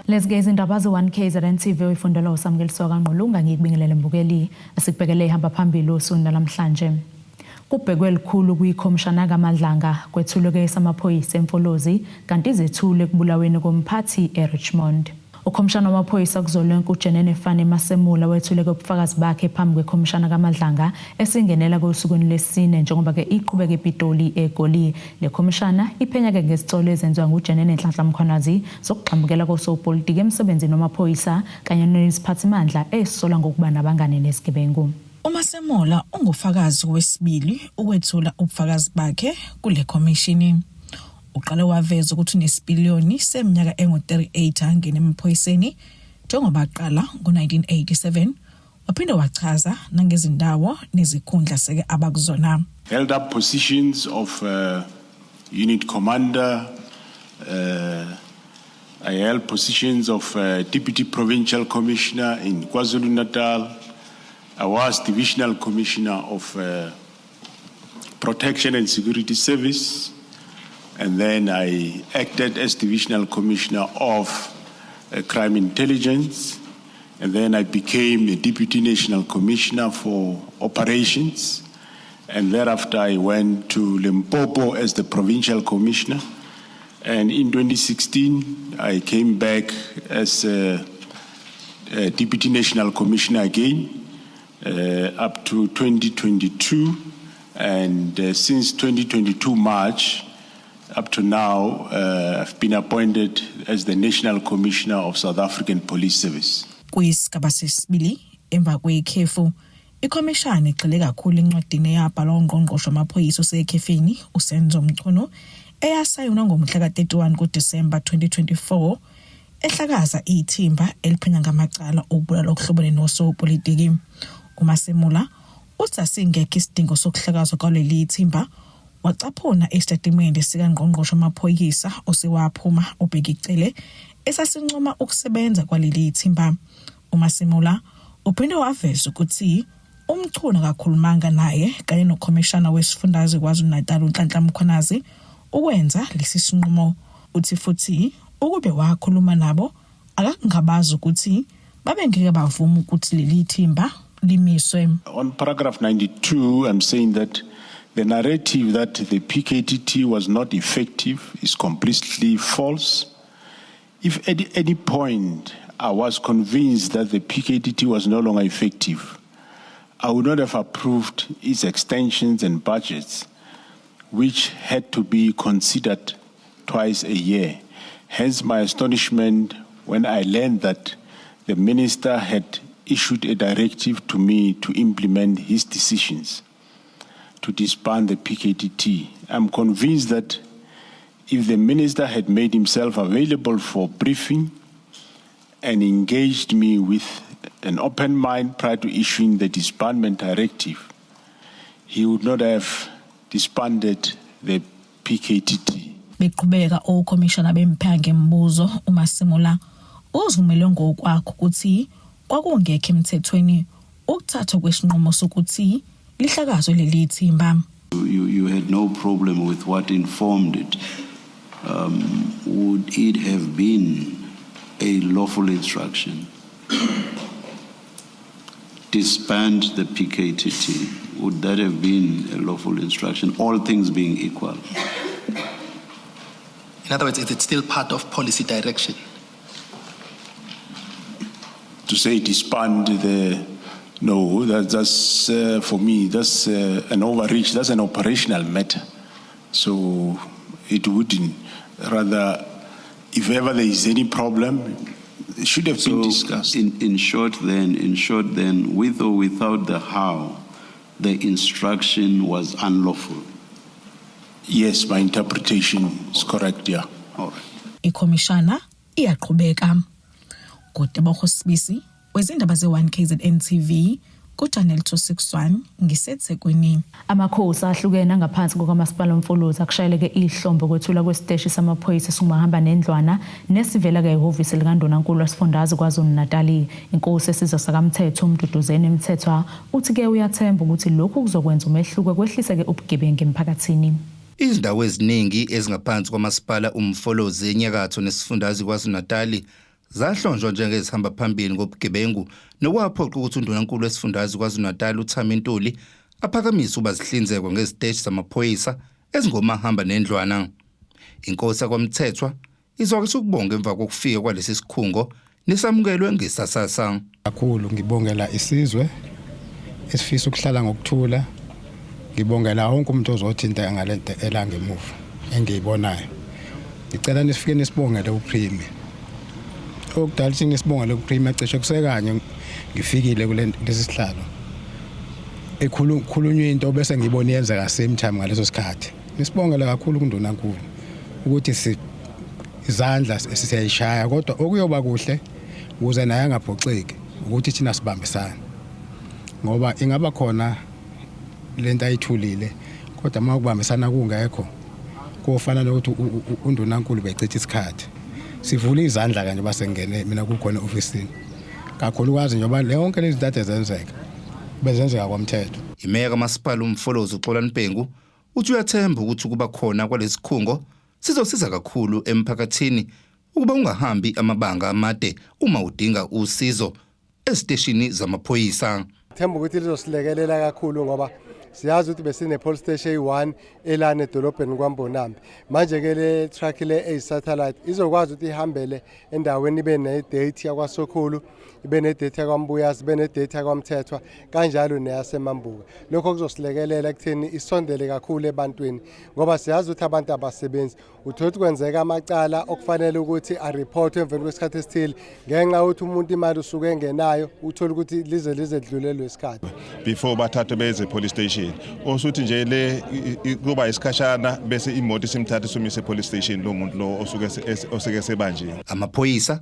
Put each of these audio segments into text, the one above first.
Lezi ke izindaba ze-1 KZN TV oyifundelwa uSamukeliswa kaNgqulunga. Ngikubingelele mbukeli, asikubhekele ihamba phambili osukwini lwanamhlanje. Kubhekwe lukhulu kwikhomishana kaMadlanga, kwethulwe-ke esamaphoyisa eMfolozi kanti izethule ekubulaweni komphathi eRichmond. Ukhomishana wamaphoyisa kuzwelonke uJenene Fannie Masemola wethule-ke ubufakazi bakhe phambi kwekhomishana kaMadlanga esingenela kosukwini lwesine njengoba-ke iqhubeka ePitoli eGoli. Le khomishana iphenya-ke ngezicelo ezenziwa nguJenene Nhlanhla Mkhwanazi zokugxambukela kosopolitiki emsebenzini wamaphoyisa kanye nesiphathimandla esisolwa ngokuba nabangane nezigebengu. UMasemola ungufakazi wesibili ukwethula ubufakazi bakhe kule khomishini. Uqale waveza ukuthi unesipiliyoni seminyaka engu-38 angene emaphoyiseni njengoba aqala ngo-1987, waphinde wachaza nangezindawo nezikhundla seke abakuzona. Held up positions of unit commander, I held positions of deputy provincial commissioner in KwaZulu-Natal. I was divisional commissioner of Protection and Security Service, and then I acted as divisional commissioner of Crime Intelligence, and then I became a deputy national commissioner for operations, and thereafter I went to Limpopo as the provincial commissioner, and in 2016 I came back as a deputy national commissioner again, up to 2022, and since 2022 March up to now, I've been appointed as the National Commissioner of South African Police Service. Kuyisigaba sesibili emva kwekhefu, ikhomishana igxile kakhulu encwadini eyabhalwa ungqongqoshe wamaphoyisa osekhefini uSenzo Mchunu, eyasayinwa ngomhla ka-31 kuDisemba 2024, ehlakaza ithimba eliphenya ngamacala okubulala okuhlobene nosopolitiki. UMasemola uthi asingekho isidingo sokuhlakazwa kwaleli thimba, wacaphuna isitatimende sikangqongqoshe wamaphoyisa osewaphuma uBheki Cele esasincoma ukusebenza kwaleli thimba. UMasemola uphinde waveza ukuthi uMchunu akakhulumanga naye kanye nokhomishana wesifundazwe KwaZulu-Natal uNhlanhla Mkhwanazi ukwenza lesi sinqumo. Uthi futhi ukube wakhuluma nabo, akakungabazi ukuthi babengeke bavume ukuthi leli thimba limiswe. On paragraph 92, I'm saying that the narrative that the PKTT was not effective is completely false. If at any point I was convinced that the PKTT was no longer effective, I would not have approved its extensions and budgets, which had to be considered twice a year. Hence my astonishment when I learned that the minister had issued a directive to me to implement his decisions to disband the PKTT. I'm convinced that if the minister had made himself available for briefing and engaged me with an open mind prior to issuing the disbandment directive, he would not have disbanded the PKTT. Beqhubeka okhomishana bempheka ngemibuzo, uMasemola uzivumele ngokwakho ukuthi kwakungekho emthethweni ukuthathwa kwesinqumo sokuthi lihlakazwe leli thimba. You had no problem with what informed it. Would it have been a lawful instruction? Disband the PKTT. Would that have been a lawful instruction, all things being equal? In other words, is it still part of policy direction? To say disband the, no, that's for me, that's an overreach, that's an operational matter. So it wouldn't. Rather, if ever there is any problem, it should have been discussed. In short then, with or without the how, the instruction was unlawful. Yes, my interpretation is correct, yeah. All right. Ikhomishana iyaqhubeka. Ngotebogo Sibisi wezindaba ze-1 KZN TV ku-Channel 261 ngiseThekwini. Amakhosi ahlukene angaphansi kukamasipala uMfolozi akushayeleke ihlombe kwethulwa kwesiteshi samaphoyisa esingumahamba nendlwana nesivela-ke ehhovisi likandunankulu wesifundazwe KwaZulu-Natali. Inkosi esizwe sakaMthetho uMduduzeni Mthethwa uthi-ke uyathemba ukuthi lokhu kuzokwenza umehluko kwehliseke ubugebengu emphakathini. Izindawo eziningi ezingaphansi kwamasipala uMfolozi enyakatho nesifundazwe KwaZulu-Natali zahlonjwa njengezihamba phambili ngobugebengu nokwaphoqa ukuthi uNdunankulu wesifundazwe KwaZulu-Natal uThami Ntuli aphakamise ukuba zihlinzekwe ngeziteshi zamaphoyisa ezingomahamba nendlwana. Inkosi yakwaMthethwa izwakalisa ukubonga emva kokufika kwalesi sikhungo nesamukelwe ngesasasa. Kakhulu ngibongela isizwe esifisa ukuhlala ngokuthula, ngibongela wonke umuntu ozothinta ngalento ela ngemuva engiyibonayo. Ngicela nisifike nisibongele uPremier. Okudala ukuthi nisibongele uPremier cishe kusekanye ngifikile kulesi sihlalo. Ekhulunywa into bese ngibona iyenzeka same time ngaleso sikhathi. Nisibongele kakhulu kuNdunankulu ukuthi si izandla siyayishaya kodwa okuyoba kuhle ukuze naye angaphoxeki ukuthi thina sibambisane ngoba ingaba khona lento ayithulile kodwa uma ukubambisana kungekho kofana nokuthi undunankulu bechitha isikhathi sivule izandla kanje basengene mina kukhona ofisini kakhulukazi njengoba yonke lezi zinto zenzeka bezenzeka kwamthetho. Imeya kaMasipala uMfolozi uXolani Bhengu uthi uyathemba ukuthi ukuba khona kwalesikhungo sizosiza kakhulu emphakathini ukuba ungahambi amabanga amade uma udinga usizo eziteshini zamaphoyisa. Themba ukuthi lizosilekelela kakhulu ngoba siyazi ukuthi besine police station eyi-1 elana edolobheni kwaMbonambi. Manje ke le truck le eyi-satellite izokwazi ukuthi ihambele endaweni ibe ne-date yakwaSokhulu, ibe ne-date yakwaMbuyazi, ibe ne-date yakwaMthethwa kanjalo neyaseMambuka. Lokho kuzosilekelela ekutheni isondele kakhulu ebantwini ngoba siyazi ukuthi abantu abasebenzi. Uthola ukuthi kwenzeka amacala okufanele ukuthi ariphothwe emveni kwesikhathi esithile ngenxa yokuthi umuntu imali usuke engenayo, uthole ukuthi lize lize dlulelwe isikhathi. Before bathathwe beze police station, osuthi nje le kuba isikhashana bese imoto isimthatha isumise police station lo muntu lo osuke osuke sebanjiwe. Amaphoyisa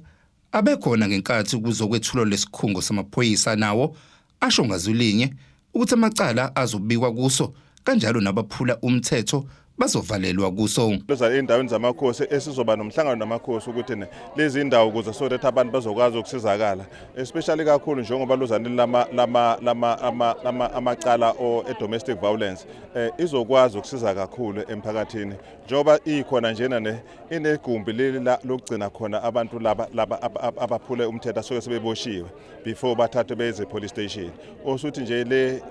abekhona ngenkathi kuzokwethulwa lesikhungo samaphoyisa nawo asho ngazwilinye ukuthi amacala azobikwa kuso kanjalo nabaphula umthetho bazovalelwa kuso. Leza endaweni zamakhosi esizoba nomhlangano namakhosi ukuthi ne lezi ndawo ukuze so that abantu bazokwazi ukusizakala especially kakhulu njengoba luzani lama lama lama ama lama amacala o domestic violence izokwazi ukusiza kakhulu emphakathini njengoba ikhona njena ne inegumbi leli lokugcina khona abantu laba laba abaphule umthetho asuke sebeboshiwe before bathathwe beze police station. Osuthi nje le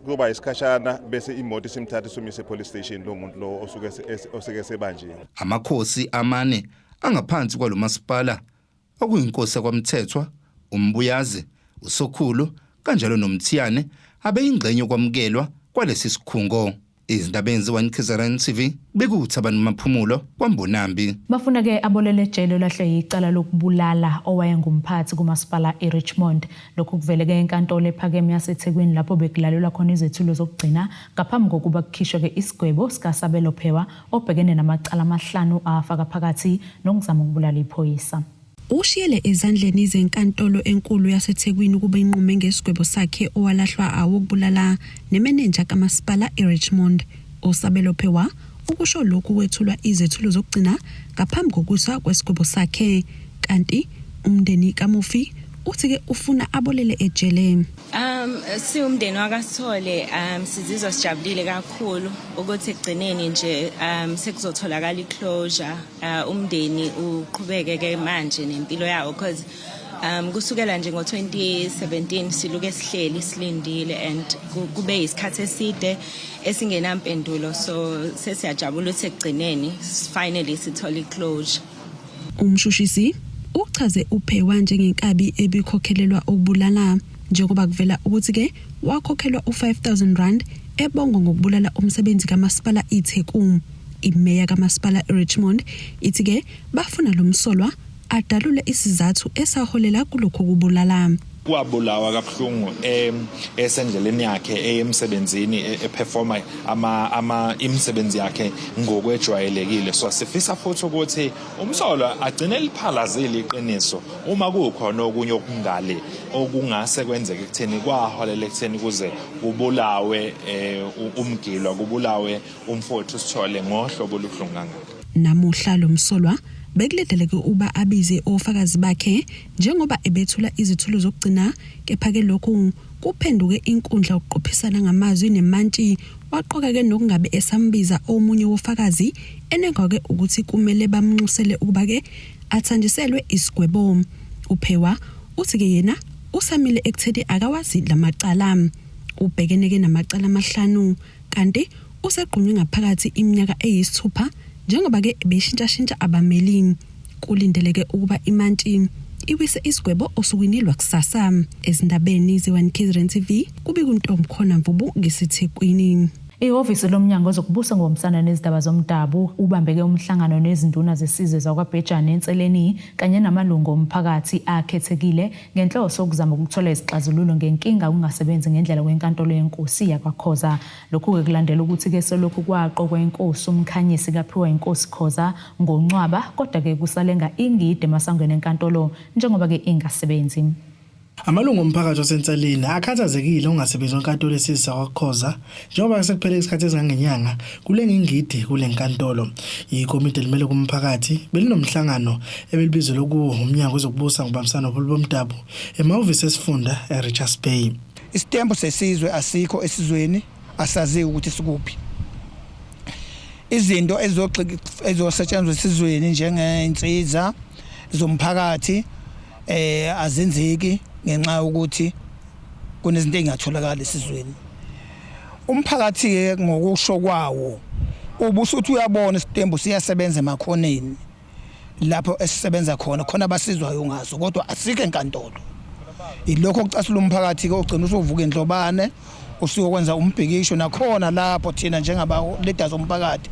kuba isikhashana bese imoto isimthatha isumise police station lo muntu lo osuke osuke sebanjiwe. Amakhosi amane angaphansi kwalomasipala okuyinkosi yakwaMthethwa, uMbuyazi, uSokhulu kanjalo noMthiyane abeyingxenye yokwamukelwa kwalesi sikhungo. Izindaba enziwa KZN TV bekuwuThabani Maphumulo kwaMbonambi. Bafuna ke abolele ejele olahlwe yicala lokubulala owayengumphathi kumasipala iRichmond. Lokhu kuvele ke enkantolo ephakeme yaseThekwini lapho bekulalelwa khona izethulo zokugcina ngaphambi kokuba kukhishwe ke isigwebo sikaSabelo Phewa obhekene namacala amahlanu afaka phakathi nokuzama ukubulala iphoyisa. Ushiyele ezandleni zeNkantolo eNkulu yaseThekwini ukuba inqume ngesigwebo sakhe owalahlwa awokubulala nemenenja kaMasipala iRichmond, uSabelo Phewa. Ukusho lokhu kwethulwa izethulo zokugcina ngaphambi kokuswa kwesigwebo sakhe. Kanti umndeni kamufi uthi-ke ufuna abolele ejele. Siwumndeni wakaSithole sizizwa sijabulile kakhulu ukuthi ekugcineni nje sekuzotholakala i-closure, umndeni uqhubeke ke manje nempilo yawo because kusukela nje ngo-2017 siluke sihleli silindile and kube isikhathi eside esingenampendulo, so sesiyajabula ukuthi ekugcineni finally sithola i-closure. Umshushisi uchaze uPhewa njengenkabi ebikhokhelelwa ukubulala njengoba kuvela ukuthi-ke wakhokhelwa u-5000 rand ebongwa ngokubulala umsebenzi kamasipala iTheku. Imeya kamasipala iRichmond ithi-ke bafuna lo msolwa adalule isizathu esaholela kulokhu kubulala. Wabulawa kabuhlungu esendleleni yakhe eyemsebenzini eperforma ama ama imisebenzi yakhe ngokwejwayelekile, so sifisa futhi ukuthi umsolwa agcine liphalazile iqiniso uma kukhona okunye okungale okungase kwenzeke ekutheni kwaholela ekutheni kuze kubulawe umgilwa, kubulawe umfowethu Sithole ngohlobo olubuhlungu kangaka. Namuhla lo msolwa bekulindeleke ukuba abize ofakazi bakhe njengoba ebethula izithulo zokugcina, kepha-ke lokhu kuphenduke inkundla yokuqophisana ngamazwi nemantshi, waqoka-ke nokungabe esambiza omunye wofakazi enengwa-ke ukuthi kumele bamnxusele ukuba-ke athanjiselwe isigwebo. UPhewa uthi-ke yena usamile ekutheni akawazi lamacala. Ubhekene-ke namacala amahlanu kanti usegqunywe ngaphakathi iminyaka eyisithupha njengoba-ke beshintshashintsha abameli. Kulindeleke ukuba imantshi iwise isigwebo osukwini lwakusasa. Ezindabeni ze-1 KZN TV kubika uNtomkhona Mvubu ngiseThekwini. Ihhovisi lomnyango wezokubusa ngokubambisana nezindaba zomdabu ubambeke umhlangano nezinduna zesizwe zakwaBhejane eNseleni kanye namalungu omphakathi akhethekile ngenhloso yokuzama ukuthola izixazululo ngenkinga yokungasebenzi ngendlela kwenkantolo yenkosi yakwaKhoza. Lokhu-ke kulandela ukuthi-ke selokhu kwaqokwa inkosi uMkhanyisi kaPhiwayinkosi Khoza ngoNcwaba kodwa-ke kusalenga ingidi emasangweni enkantolo njengoba-ke ingasebenzi. Amalungu omphakathi waseNseleni akhathazekile ngokungasebenzi kwenkantolo yesizwe sakwaKhoza njengoba sekuphele isikhathi esingangenyanga kulenga ingidi kule nkantolo. Ikomidi elimele kumphakathi belinomhlangano ebelibizelwe kuwo umnyango wezokubusa ngokubambisana nobuholi bomdabu emahhovisi esifunda eRichards Bay. Isitembu sesizwe asikho esizweni, asaziwa ukuthi sikuphi. Izinto ezizosetshenziswa esizweni njengey'nsiza zomphakathi eh azenzeki ngenxa yokuthi kunezinto ezingatholakali esizweni. Umphakathi-ke ngokusho kwawo ubusuthi uyabona isitembu siyasebenza emakhoneni lapho esisebenza khona khona abasizwayo ngaso kodwa asikho enkantolo. Ilokho okucasula umphakathi-ke ogcina usuvuka indlobane usuyokwenza umbhikisho nakhona lapho thina njengaba leaders omphakathi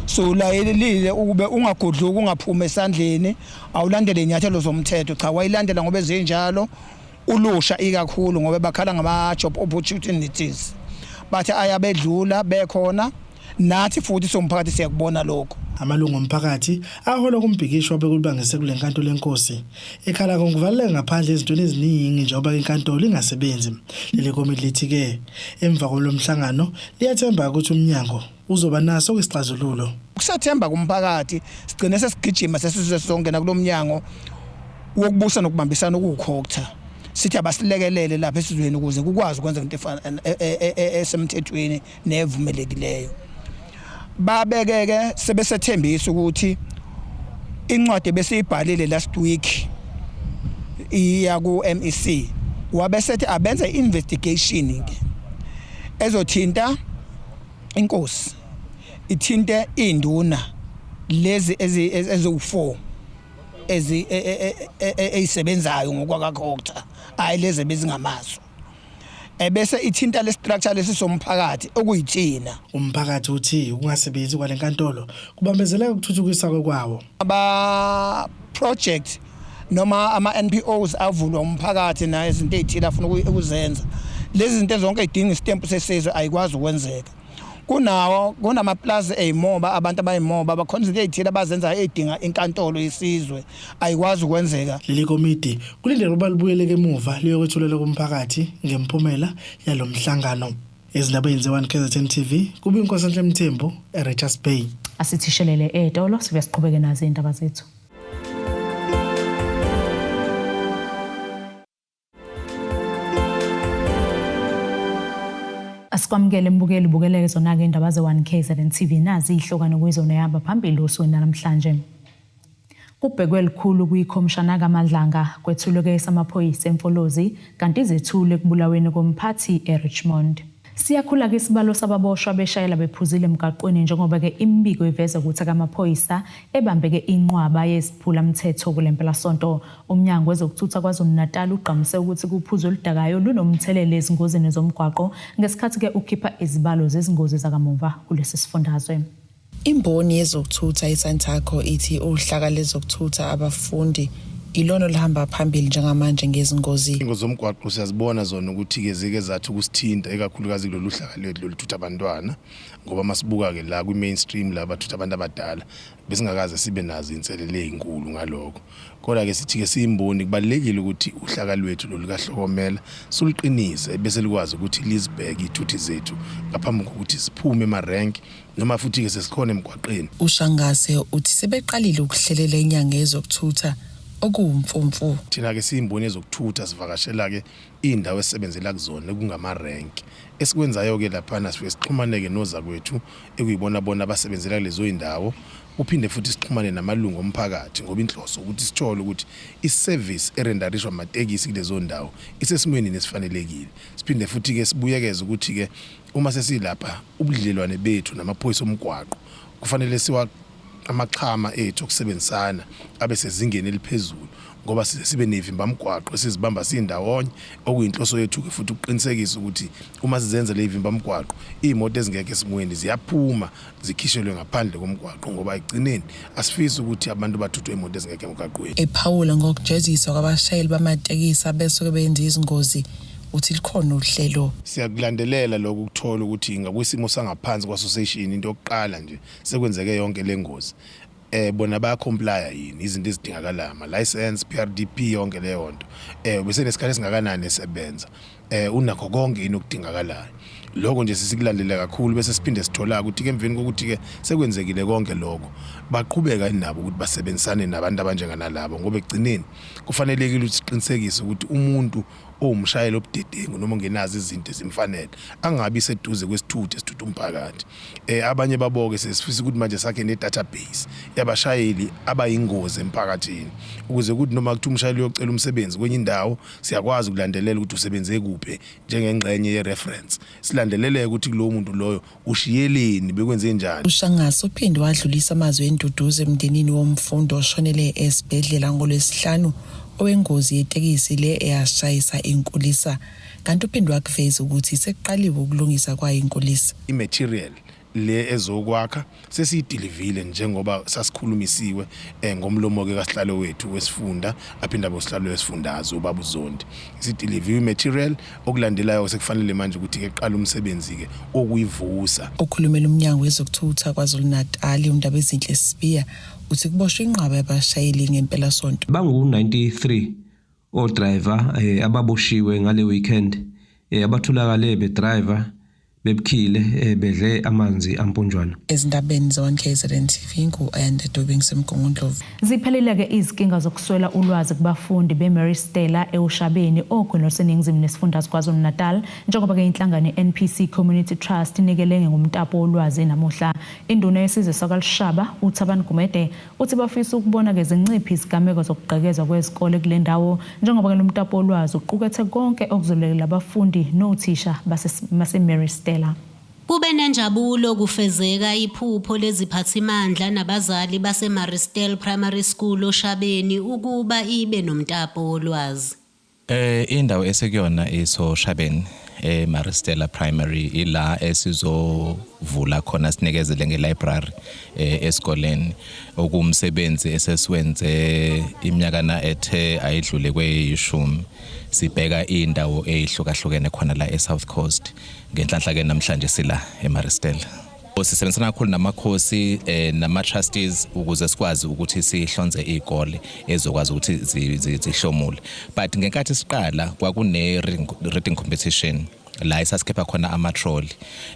solayelile ukube ungagodluki ungaphumi esandleni awulandele inyathelo zomthetho cha wayilandela ngoba ezinjalo ulusha ikakhulu ngoba bakhala ngama job opportunities bathi ayabedlula bekhona nathi futhi somphakathi siyakubona lokho. Amalungu omphakathi ahola kumbhikisho obekulibangise kule nkantolo yenkosi ekhala ngokuvaleleka ngaphandle ezintweni eziningi njengoba inkantolo ingasebenzi. Leli komiti lithi-ke emva kwalo mhlangano liyathemba ukuthi umnyango uzoba naso isixazululo. Ukusethemba kumphakathi sigcine sesigijima sesizwe sonke nakulo mnyango wokubusa nokubambisana okuwukhokta sithi abasilekelele lapha esizweni ukuze kukwazi ukwenza into esemthethweni nevumelekileyo. Babekeke sebesethembisa ukuthi incwadi besiyibhalile last week iya ku MEC wabesethi abenze investigation ke ezothinta inkosi ithinte induna lezi eziwu4 ezi ezisebenzayo ngokwakakhokta hayi lezi bezingamazo ebese ithinta le structure lesi somphakathi okuyithina. Umphakathi uthi ukungasebenzi kwale nkantolo kubambezeleka ukuthuthukisa kwawo. Aba project noma ama NPOs avulwa umphakathi na izinto ezithile afuna ukuzenza. Lezi zinto zonke idinga isitempu sesizwe ayikwazi ukwenzeka. Kunawo kunamaplazi eyimoba abantu abayimoba bakhona izinto ezithile abazenzayo ezidinga inkantolo yesizwe ayikwazi ukwenzeka. Leli komidi kulindeleke ukuba libuyeleke emuva liyokwethulela kumphakathi ngemphumela yalo mhlangano. Ezindabeni ze-1 KZN TV kube iNkosenhle Mthembu eRichards Bay. Asithishelele etolo sibuye siqhubeke nazo izindaba zethu. Asikwamukele mbukeli bukeleke zona-ke indaba ze-1 KZN TV nazi ihlokane kuyizona ehamba phambili osukwini namhlanje. Kubhekwe likhulu kwikhomishana kaMadlanga kwethulwe-ke samaphoyisa eMfolozi kanti izethule ekubulaweni komphathi eRichmond. Siyakhula-ke isibalo sababoshwa beshayela bephuzile emgaqweni njengoba-ke imibiko iveza ukuthi akamaphoyisa ebambeke inqwaba yeziphulamthetho kule mpelasonto. Umnyango wezokuthutha KwaZulu-Natal ugqamise ukuthi kuphuzo oludakayo lunomthelela ezingozini zomgwaqo ngesikhathi-ke ukhipha izibalo zezingozi zakamuva kulesi sifundazwe. Imboni yezokuthutha iSantaco ithi uhlaka lezokuthutha abafundi ilona oluhamba phambili njengamanje ngezingozi. Ingozi zomgwaqo siyazibona zona ukuthi-ke zike zathi ukusithinta ikakhulukazi kulolu hlaka lethu loluthutha abantwana ngoba masibuka-ke la kwi-mainstream la bathutha abantu abadala besingakaze sibe nazo inselele ezinkulu ngalokho. Kodwa-ke sithi-ke siyimboni kubalulekile ukuthi uhlaka lwethu lolukahlokomela siluqinise bese likwazi ukuthi lizibheke iy'thuthi zethu ngaphambi kokuthi siphume emarenki noma futhi-ke sesikhona emgwaqeni. UShangase uthi sebeqalile ukuhlelela inyanga yezokuthutha okuwumfumfu. Thina-ke siyimboni yezokuthutha sivakashela-ke iy'ndawo esisebenzela kuzona ekungamarenki. Esikwenzayo-ke laphana sifike sixhumane-ke nozakwethu ekuyibona bona abasebenzela kulezo y'ndawo, kuphinde futhi sixhumane namalungu omphakathi ngoba inhloso ukuthi sithole ukuthi isevisi erendarishwa amatekisi kulezo ndawo isesimweni nesifanelekile. Siphinde futhi-ke sibuyekeze ukuthi-ke uma sesilapha ubudlelwane bethu namaphoyisa omgwaqo kufanele siwa amaxhama ethu okusebenzisana abe sezingeni eliphezulu ngoba size sibe nevimbamgwaqo esizibamba sindawonye okuyinhloso yethu-ke futhi ukuqinisekisa ukuthi uma sizenza le vimbamgwaqo iy'moto ezingekho esimweni ziyaphuma zikhishelwe ngaphandle komgwaqo ngoba ekugcineni asifisi ukuthi abantu bathuthwe imoto ezingekho emgwaqweni. Ephawula ngokujeziswa kwabashayeli bamatekisi abesuke benze izingozi uthi likhona uhlelo. Siyakulandelela lokhu ukuthola ukuthi ngakwisimo sangaphansi kwa-association into yokuqala nje sekwenzeke yonke le ngozi eh bona bayacomplya yini izinto ezidingakalayo ama license PRDP yonke leyo nto eh bese nesikhathi esingakanani esebenza eh unakho konke yini okudingakalayo lokho nje sisikulandela kakhulu bese siphinde sithola ukuthi ke emveni kokuthi ke sekwenzekile konke lokho baqhubeka nabo ukuthi basebenzisane nabantu abanjenganalabo ngoba ekugcineni kufanelekile ukuthi siqinisekise ukuthi umuntu owumshayeli obudedengu noma ongenazo izinto ezimfanele angabi seduze kwesithuthi esithutha umphakathi eh abanye baboke sesifisa ukuthi manje sakhe ne database yabashayeli abayingozi emphakathini ukuze kuthi noma kuthi umshayeli uyocela umsebenzi kwenye indawo siyakwazi ukulandelela ukuthi usebenze kuphi njengengxenye ye reference silandeleleke ukuthi kulowo muntu loyo ushiyeleni bekwenze njani. UShangase uphinde wadlulisa amazwi enduduzo emndenini womfundi oshonele esibhedlela ngoLwesihlanu owengozi yetekisi le eyashayisa inkulisa. Kanti uphinde wakuveza ukuthi sekuqaliwe ukulungisa kwayo inkulisa. I-material le ezokwakha sesiyidilivile njengoba sasikhulumisiwe eh, ngomlomo-ke kasihlalo wethu wesifunda aphinde abe usihlalo wesifundazwe ubaba uZondi. Isidiliviwe i-material okulandelayo sekufanele manje ukuthi-ke kuqale umsebenzi-ke wokuyivusa. Okhulumela uMnyango wezokuThutha KwaZulu-Natali uNdabezinhle Sibiya uthi kuboshwe inqwaba yabashayeli ngempelasonto. Bangu-93 o-driver eh, ababoshiwe ngale weekend eh, abatholakale bedriver bebukhile eh, bedle amanzi amponjwana. Ezindabeni ze-1 KZN TV ngu-Ayanda Dube ngiseMgungundlovu. Ziphelile-ke izinkinga zokuswela ulwazi kubafundi be-Mary Stella eWushabeni ogwini oluseningizimu nesifundazwe KwaZulu-Natal njengoba-ke inhlangano i-NPC Community Trust inikele ngomtapo wolwazi namuhla. Induna yesizwe sakwaLushaba uThabani Gumede uthi bafisa ukubona-ke zinciphe izigameko zokugqekezwa kwezikole kule ndawo njengoba-ke lo mtapo wolwazi uqukethe konke okuzolekelela abafundi nothisha base-Mary Stella. Kube nenjabulo kufezeka iphupho leziphathimandla nabazali baseMaristel Primary School oShabeni ukuba ibe nomtapo wolwazi. Eh indawo esekuyona isoShabeni eMaristella Primary ila esizovula khona sinikezele ngelibrary eh, esikoleni okumsebenzi esesiwenze iminyakana ethe ayidlule kweyishumi sibheka indawo ezihlukahlukene khona la eSouth Coast ngenhlanhla ke namhlanje sila eMaristella Sisebenzisana kakhulu namakhosi eh, nama-trustees ukuze sikwazi ukuthi sihlonze iy'kole ezokwazi ukuthi zihlomule but ngenkathi siqala kwakune-reading competition la esasikhipha khona ama-trolley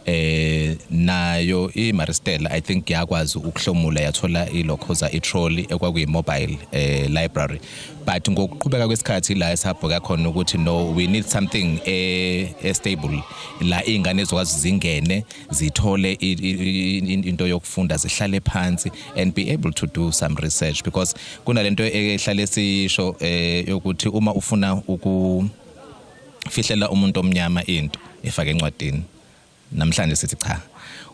eh nayo iMaristella I think yakwazi ukuhlomula yathola ilokhoza i-trolley ekwakuyi-mobile eh library but ngokuqhubeka kwesikhathi la esabheka khona ukuthi no we need something eh, e stable la iy'ngane ezokwazi zingene zithole into yokufunda zihlale phansi and be able to do some research because kunalento ehlale sisho eh yokuthi uma ufuna ukufihlela umuntu omnyama into ifake encwadini namhlanje sithi cha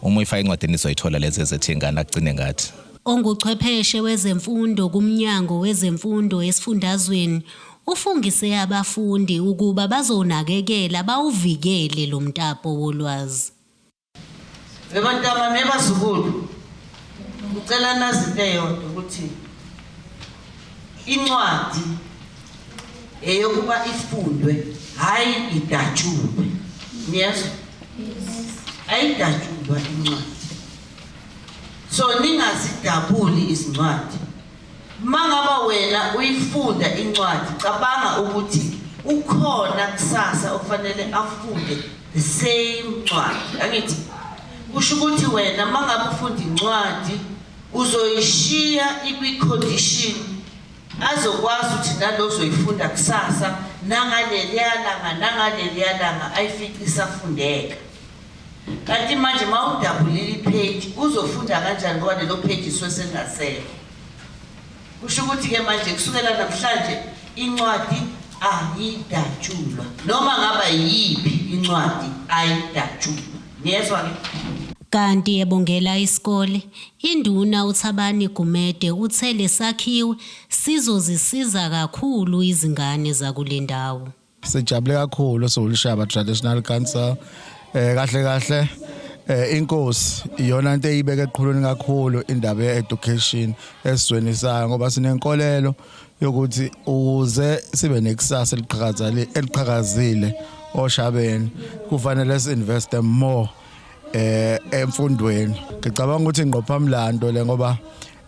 uma uyifaka encwadini izoyithola lezi ezethi ingane agcine ngathi Onguchwepheshe wezemfundo kuMnyango wezeMfundo esifundazweni ufungise abafundi ukuba bazowunakekela bawuvikele lo mtapo wolwazi. Webantama nebazukulu ngicela nazi into eyodwa ukuthi incwadi eyokuba ifundwe hhayi idatshulwe niyezwa ayidatshulwa incwadi so ningazidabuli izincwadi Mangaba wena uyifunda incwadi cabanga ukuthi ukhona kusasa ofanele afunde the same ncwadi angithi kusho ukuthi wena mangabe ufunda incwadi uzoyishiya ikwi-condition Azokwazi ukuthi nalo ozoyifunda kusasa nangaleliya langa nangaleliya langa ayifice isafundeka. Kanti manje uma udabulile ipheji uzofunda kanjani ngoba lelo pheji isuke selingasekho. Kusho ukuthi-ke manje kusukela namhlanje incwadi ayidatshulwa. Noma ngaba yiyiphi incwadi ayidatshulwa. Niyezwa-ke? Kanti ebongela isikole, induna uThabani Gumede uthe lesakhiwo sizozisiza kakhulu izingane zakule ndawo. Sijabule kakhulu siwuLushaba Traditional Council. Eh kahle kahle eh inkosi iyona into eyibeke eqhulwini kakhulu indaba ye-education esizweni sayo ngoba sinenkolelo yokuthi ukuze sibe nekusasa eliqhakazile eliqhakazile oshabeni kufanele si-investe more eh emfundweni. Ngicabanga ukuthi ingqophamlando le ngoba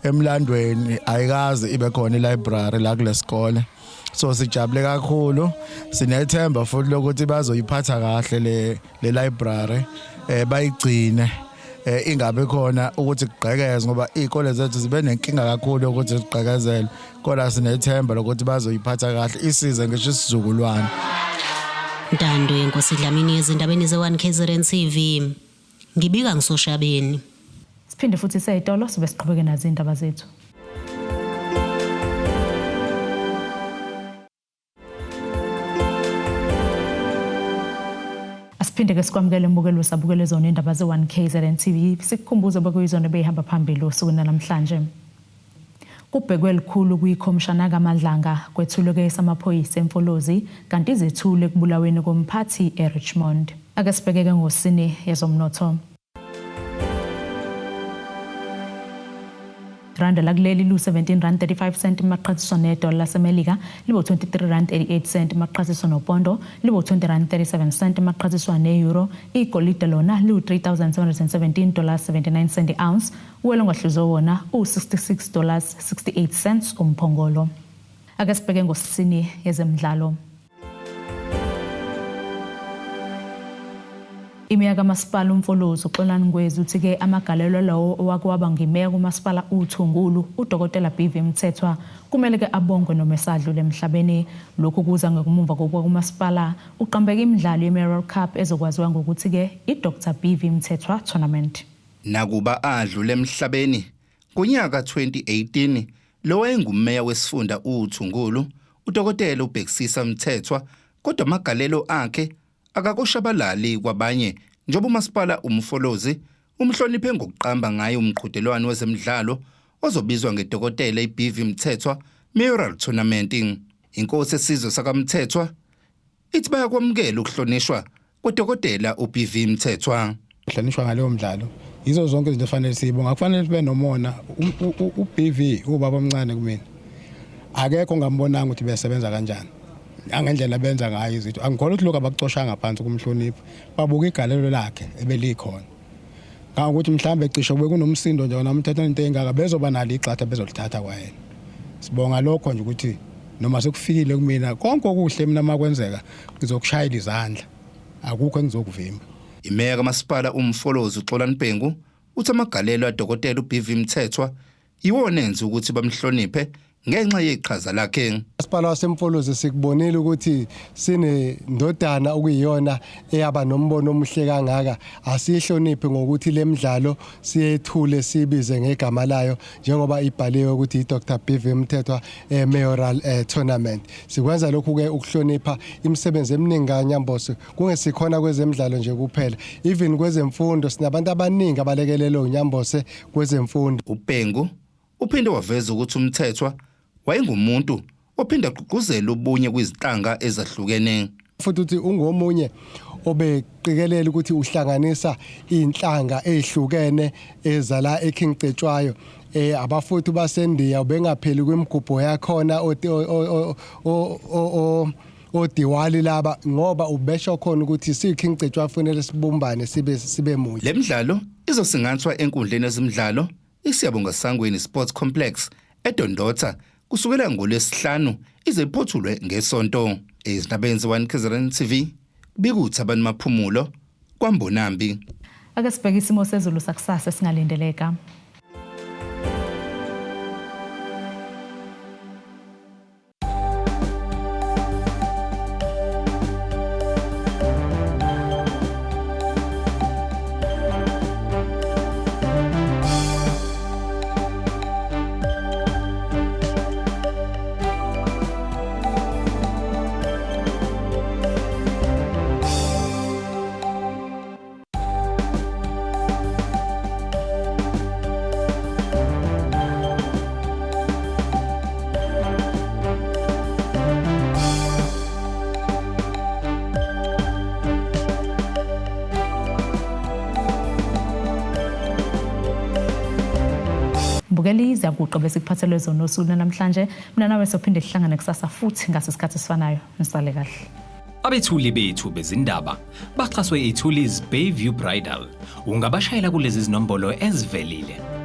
emlandweni ayikaze ibe khona i-library la kulesikole. So sijabule kakhulu, sinethemba futhi lokuthi bazoyiphatha kahle le le library eh bayigcine eh ingabe khona ukuthi kugqekeze ngoba izikole zethu zibe nenkinga kakhulu ukuthi zigqekezele, kodwa sinethemba lokuthi bazoyiphatha kahle isize ngisho isizukulwane. Ntando yeNkosi Dlamini ezindabeni ze-1 KZN TV. Ngibika ngisoshabeni. Siphinde futhi seyitolo sibe siqhubeke nazo izindaba zethu. Asiphinde ke sikwamukele mbukelo sabukele zona indaba ze-1 KZN TV sikukhumbuze bekuyizona beyihamba phambili osukwini namhlanje. Kubhekwe likhulu kwikhomishana kaMadlanga kwethulwe-ke samaphoyisa eMfolozi kanti izethule ekubulaweni komphathi eRichmond. Ake sibhekeke ngosini yezomnotho. Randa lakuleli lu-17 rand 35 cent maqhathiswa nedola laseMelika libo-23 rand 88 cent maqhathiswa nopondo libo-20 rand 37 cent maqhathiswa ne-euro. Igolide lona liwu-3717 dollars 79 cent i-ounce, uwelo ongahluzwe wona uwu-66 dollars 68 cents umphongolo. Ake sibheke ngosini yezemidlalo. Imeya kaMasipala uMfolozi uXolani Ngwezi uthi-ke amagalelo lawo owake waba ngimeya kuMasipala uThungulu uDokotela BV Mthethwa kumele-ke abongwe noma esadlule emhlabeni. Lokhu kuza ngemuva kokuba kumasipala uqambeke imidlalo ye-Mayoral Cup ezokwaziwa ngokuthi-ke i-Dr BV Mthethwa Tournament. Nakuba adlule emhlabeni ngonyaka 2018 lo wayengumeya wesifunda uThungulu uDokotela uBhekisisa Mthethwa, kodwa amagalelo akhe akakoshabalali kwabanye njengoba umasipala uMfolozi umhloniphe ngokuqamba ngaye umqhudelwano wezemidlalo ozobizwa ngedokotela iBV Mthethwa Mayoral Tournament. Inkosi esizwe sakaMthethwa ithi bayakwamukela ukuhlonishwa kwadokotela uBV Mthethwa. Hlonishwa ngaleyo mdlalo yizo zonke izinto efanele siyibonga, kufanele sibe nomona. uBV ubaba omncane kumina, akekho ongambonanga ukuthi besebenza kanjani angendlela benza ngayo izinto. Angikholwa ukuthi lokhu abakucoshanga phansi kumhlonipha, babuka igalelo lakhe ebelikhona ngangokuthi mhlambe cishe kube kunomsindo nje wona umthetho into engaka bezoba nalo igxatha bezolithatha kwayena. Sibonga lokho nje ukuthi noma sekufikile kumina konke okuhle mina makwenzeka ngizokushayela izandla, akukho engizokuvimba. Imeya kamasipala uMfolozi uXolani Bhengu uthi amagalelo adokotela uBV Mthethwa iwona enza ukuthi bamhloniphe ngenxa yeqhaza lakhe. Masipala waseMfolozi sikubonile ukuthi sinendodana okuyiyona eyaba nombono omuhle kangaka, asiyihloniphe ngokuthi lemidlalo siyethule siyibize ngegama layo njengoba ibhaliwe ukuthi i-Dr BV Mthethwa Mayoral Tournament. Sikwenza lokhu ke ukuhlonipha imisebenzi eminingi kaNyambose, kungesikhona kwezemidlalo nje kuphela, even kwezemfundo sinabantu abaningi abalekelelwe uNyambose kwezemfundo. UBhengu uphinde waveza ukuthi uMthethwa wayengumuntu ophinde agqugquzele ubunye kwizinhlanga ezahlukene. Futhi uthi ungomunye obeqikelela ukuthi uhlanganisa inhlanga ezihlukene ezala eKing Cetshwayo. Abafowethu baseNdiya ubengapheli kwimigubho yakhona oDiwali laba, ngoba ubesho khona ukuthi siyiKing Cetshwayo kufanele sibumbane sibe munye. Le midlalo izosingathwa enkundleni yezemidlalo iSiyabonga Sangweni Sports Complex eDondotha kusukela ngoLwesihlanu ize iphothulwe ngeSonto. Ezindabeni ze-1 KZN TV kubika uThabani Maphumulo kwaMbonambi. Ake sibheke isimo sezulu sakusasa esingalindeleka. Mbukeli, ziyaguqa bese kuphathelwe zona osuku namhlanje. Mina nawe sophinde sihlangane kusasa futhi ngaso isikhathi esifanayo. Nisale kahle. Abethuli bethu bezindaba baxhaswe iThuli's Bayview Bridal. Ungabashayela kulezi zinombolo ezivelile.